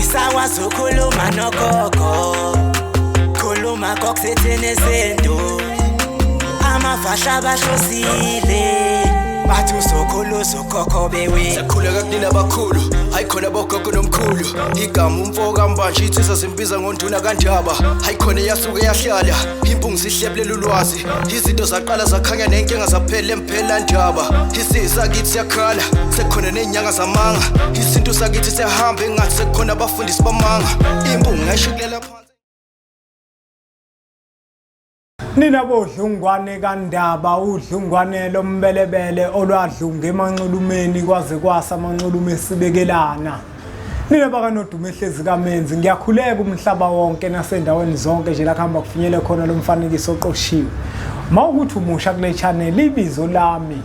Angisakwazi ukukhuluma nogogo, khuluma kokusethene sento. Amafahla bahlosile, bathi usokhulu usokhokho bewe. Sakhuleka kunina abakhulu, hayi khona bogogo nomkhulu. Igama umfo kaMbanje insizwa zimbiza ngonduna kaNdaba. Hayi khona yasuke yahlala, impungu zihlebulela ulwazi. Izinto zaqala zakhanya nenkinga zaphela emphela ndaba. Isizwe sakithi siyakhala, sekukhona nezinyanga zamanga. Isintu sakithi siyahamba engathi sekukhona abafundisi bamanga. Impungu ngayishikulela phansi. Nina bodlungwane kaNdaba, udlungwane lombelebele olwadlunga emanxulumeni kwaze kwasa amanxulume esibekelana. Nina bakanodumo ehlezi kaMenzi, ngiyakhuleka umhlaba wonke nasendaweni zonke nje la kuhamba kufinyele khona lo mfanekiso oqoshiwe. Mawukuthi umusha kule channel, ibizo lami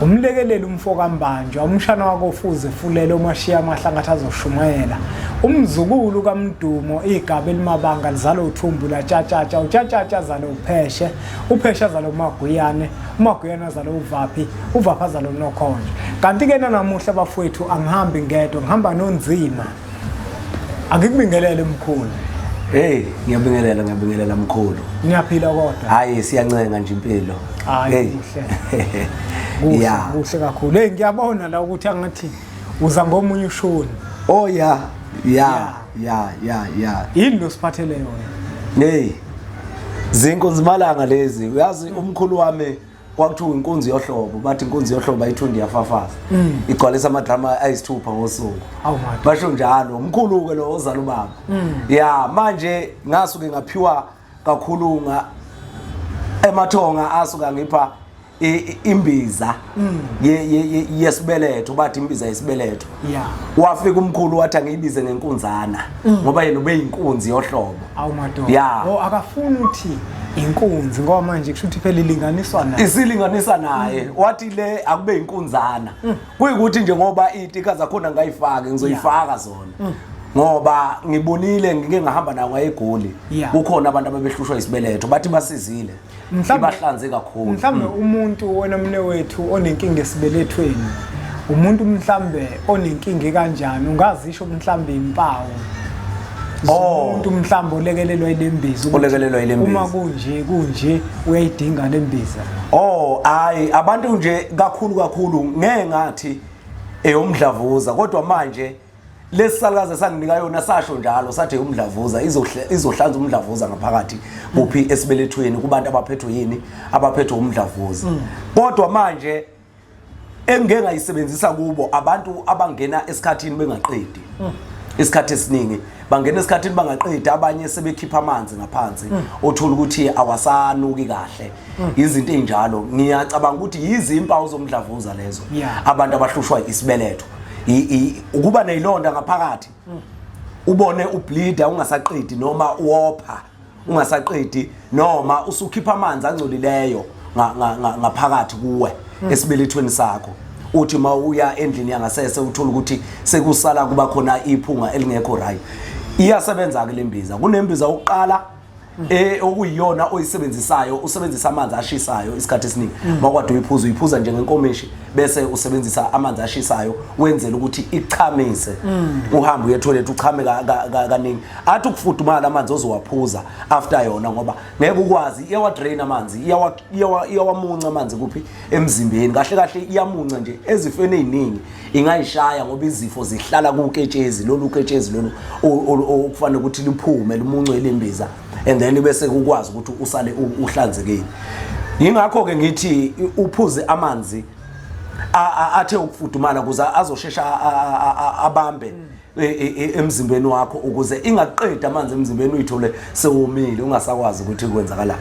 umlekeleli umfo kaMbanjwa, umshana wakofuze fulele umashiya amahlangathi azoshumayela. Umzukulu kaMdumo, igaba elimabanga lizalo uthumbu latshatshatsha, utshatshatsha azale upheshe, upheshe azale umaguyane, umaguyane azale uvaphi, uvaphi azale unokhonje. Kanti-ke nanamuhla bafowethu angihambi ngedwa, ngihamba nonzima. Angikubingelele mkhulu. Hey, ngiyabingelela ngiyabingelela mkhulu. Niyaphila kodwa? Hayi siyancenga nje impilo. Hayi kuhle. Kuhle, kuhle kakhulu. Hey ngiyabona la ukuthi angathi uza ngomunye ushuni. Oh yeah. Yeah, yeah, yeah, yeah. Yini lo siphathele yona? Hey. Zinkunzimalanga lezi. Uyazi umkhulu wami kwakuthiwa inkunzi yohlobo, bathi inkunzi yohlobo ayithundi yafafaza. Igcwalisa amadrama ayisithupha ngosuku. Basho njalo, umkhulu ke lo ozala ubaba. Ya, manje ngasuke ngaphiwa kakhulu nga emathonga asuka ngipha imbiza yesibeletho, bathi imbiza yesibeletho. Wafika umkhulu wathi angiyibize ngenkunzana ngoba yena ubeyinkunzi yohlobo. Awu madoda. Oh akafuni uthi inkunzi ngoba manje kusho ukuthi phela ilinganiswa naye. Isilinganisa naye. Wathi le akube inkunzana. Kuyikuthi nje ngoba itika zakhona ngayifaki, ngizoyifaka zona. Ngoba ngibonile ngike ngahamba nawo ngaye eGoli. Kukhona abantu ababehlushwa isibeletho bathi basizile. Ibahlanze kakhulu. Mhlambe umuntu wena mne wethu onenkinga esibelethweni, umuntu mhlambe onenkinga kanjani, ungazisho mhlambe impawu umuntu mhlambe olekelelwa ilembiza, olekelelwa ilembiza uma kunje kunje uyayidinga lembiza. Oh hayi abantu nje kakhulu kakhulu ngeke ngathi eyomdlavuza, kodwa manje lesisalukazi esanginika yona sasho njalo sathi umdlavuza izohlanza umdlavuza ngaphakathi kuphi esibelethweni kubantu abaphethwe yini, abaphethwe umdlavuza. Kodwa manje engike ngayisebenzisa kubo abantu abangena esikhathini bengaqedi. Isikhathi esiningi bangena esikhathini bangaqedi, abanye sebekhipha amanzi ngaphansi, othola ukuthi awasanuki kahle, izinto ezinjalo. Ngiyacabanga ukuthi yizi impawu zomdlavuza lezo. Abantu abahlushwa isibeletho, ukuba nezilonda ngaphakathi, ubone ubleeder ungasaqedi noma uwopha ungasaqedi noma usukhipha amanzi angcolileyo ngaphakathi kuwe esibelethweni sakho. Uthi uma uya endlini yangasese uthola ukuthi sekusala kuba khona iphunga elingekho right. Iyasebenza ke lembiza. Kunembiza yokuqala okuyiyona oyisebenzisayo, usebenzisa amanzi ashisayo isikhathi esiningi. Makwade uyiphuza, uyiphuza njengenkomishi bese usebenzisa amanzi ashisayo wenzela ukuthi ichamise. Uhambe uye toilet uchame kaningi. Athi ukufudumala amanzi ozowaphuza after yona, ngoba ngeke ukwazi, iyawa drain amanzi, iyawamunca amanzi kuphi emzimbeni. Kahle kahle iyamunca nje ezifeni eziningi ingayishaya, ngoba izifo zihlala kuketshezi lolu ketshezi lolu okufanele ukuthi liphume limuncwe ilembiza, and then bese kukwazi ukuthi usale uhlanzekile. Yingakho ke ngithi uphuze amanzi athe ukufudumala ukuze azoshesha abambe emzimbeni wakho, ukuze ingaqedi amanzi emzimbeni uyithole sewomile ungasakwazi ukuthi kwenzakalani.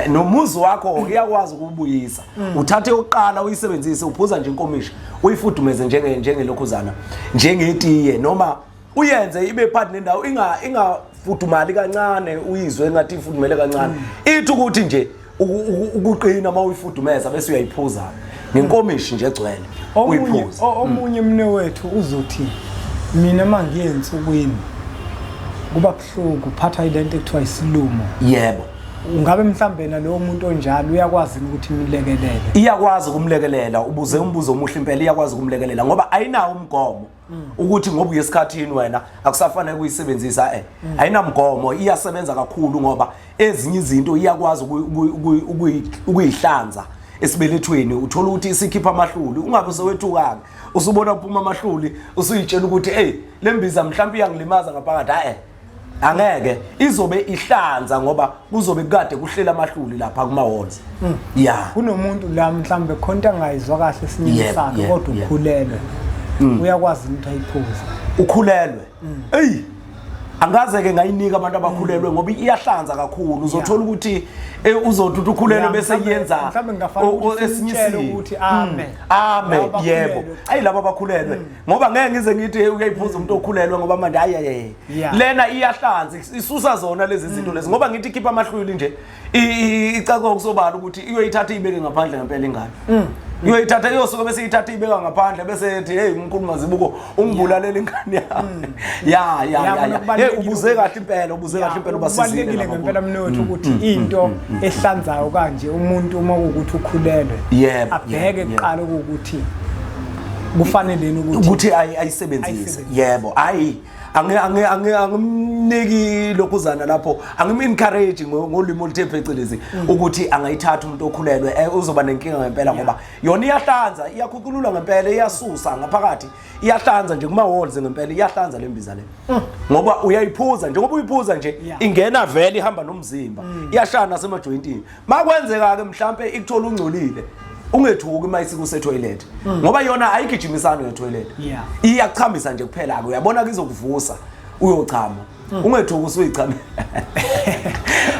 Nomuzi wakho uyakwazi ukubuyisa. Uthathe oqala uyisebenzise, uphuza nje inkomishi uyifudumeze njengelokhuzana njengetiye, noma uyenze ibe phakathi nendawo, ingafudumali kancane, uyizwe engathi ifudumele kancane. Ithi ukuthi nje ukuqina uma uyifudumeza bese uyayiphuza ngenkomishi nje egcwele uyiphuze. Omunye mne wethu uzothi mina mangiye ensukwini kuba buhlungu, uphathwa yilento ekuthiwa isilumo. Yebo. Ungabe mhlambe nalowo muntu onjalo uyakwazi ukuthi imlekelele? Iyakwazi ukumlekelela. Ubuze umbuzo omuhle impela. Iyakwazi ukumlekelela ngoba ayinawo umgomo. Ukuthi ngoba uyesikhathini wena akusafanele ukuyisebenzisa ayinamgomo, iyasebenza kakhulu ngoba ezinye izinto iyakwazi ukuyihlanza esibelethweni. Uthola ukuthi isikhipha amahluli, ungabe usewethuka-ke usubona kuphuma amahluli, usuyitshela ukuthi eyi, le mbiza mhlawumbe iyangilimaza ngaphakathi. Hayi, angeke, izobe ihlanza ngoba kuzobe kukade kuhlela amahluli lapha kuma-walls ya. Kunomuntu la mhlambe khonto angayizwa kahle esinyeni sakhe, kodwa ukhulelwe, uyakwazi ukuthi ayiphuze? Ukhulelwe? Eyi, angaze-ke ngayinika abantu abakhulelwe ngoba iyahlanza kakhulu. Uzothola ukuthi uzothi uthi ukhulelwe bese iyenza Mhlawumbe kungafanele ukuthi esinye simtshele isimo. ukuthi ame. Ame. Laba Yebo. abakhulelwe. Ayi, laba abakhulelwe, ngoba ngeke ngize ngithi, "Hey, uyayiphuza umuntu okhulelwe," ngoba manje hayi hayi. Lena iyahlanza, isusa zona lezi zinto lezi, ngoba ngithi ikhipha amahlwili nje, icaca okusobala ukuthi iyoyithatha ibeke ngaphandle ngempela ingane. Iyoyithatha, iyosuka bese iyithatha ibeka ngaphandle, bese ethi, "Hey, umkhulu Mazibuko ungibulalela ingane yami." Ya ya. Ya, Ya. kona Ya, hey, kubalulekile ubuze kahle impela, ubuze kahle impela, ubasizile Kubalulekile laba. ngempela, mnotho, ukuthi into ehlanzayo kanje, umuntu uma kuwukuthi ukhulelwe, abheke kuqala ukuthi kufanele ukuthi ukuthi ayisebenzise. Ayisebenzise. Yebo, hayi, angimniki lokhuzana lapho, angim-encourage ngolimi oluthe phecelezi ukuthi angayithatha umuntu okhulelwe. Uzoba nenkinga ngempela ngoba yona iyahlanza, iyakhuculula ngempela, iyasusa ngaphakathi, iyahlanza nje kuma-walls ngempela, iyahlanza le mbiza le ngoba uyayiphuza, njengoba uyiphuza nje ingena vele, ihamba nomzimba, iyashaya nasemajoyintini. Makwenzeka-ke mhlampe ikuthola ungcolile, ungethuki uma isikusetoilet ngoba yona ayigijimisani netoilet, iyachambisa nje kuphela-ke. Uyabona-ke, izokuvusa uyochama, ungethuki usuyichamela,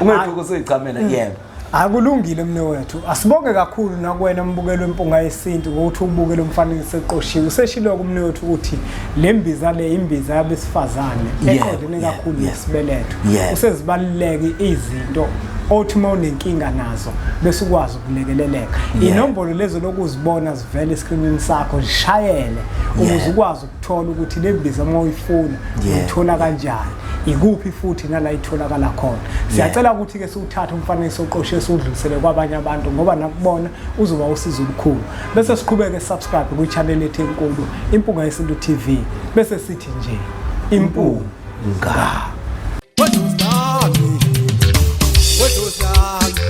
ungethuki usuyichamela, yebo. Akulungile, mnewethu, asibonge kakhulu nakuwena mbukelo wempunga yesintu ngokuthi ubuke lo mfanekiso eqoshiwe. Useshilo kumnewethu ukuthi le mbiza le imbiza yabesifazane eqondene kakhulu nesibeletho. Usezibaluleke izinto othi uma unenkinga nazo bese ukwazi ukulekeleleka. Inombolo lezo lokuzibona zivele eskrinini sakho, zishayele ukuze ukwazi ukuthola ukuthi le mbiza uma uyifuna uyithola kanjani, ikuphi futhi nala itholakala khona. Siyacela ukuthi-ke siwuthathe umfanekiso oqoshiwe siwudlulisele kwabanye abantu ngoba nakubona uzoba usizo olukhulu, bese siqhubeke subscribe kwi-channel yethu enkulu, Impunga Yesintu TV, bese sithi nje impunga. Nga. Wedozami, wedozami,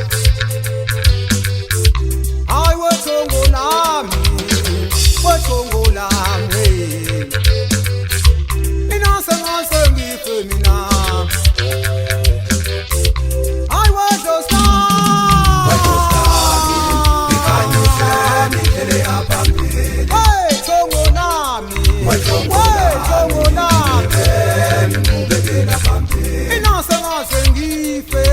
hayi, wethongo lami, wethongo lami, mina sengase ngife mina, hayi, wedozami, hey, thongo lami, wethongo lami, mina sengase ngife.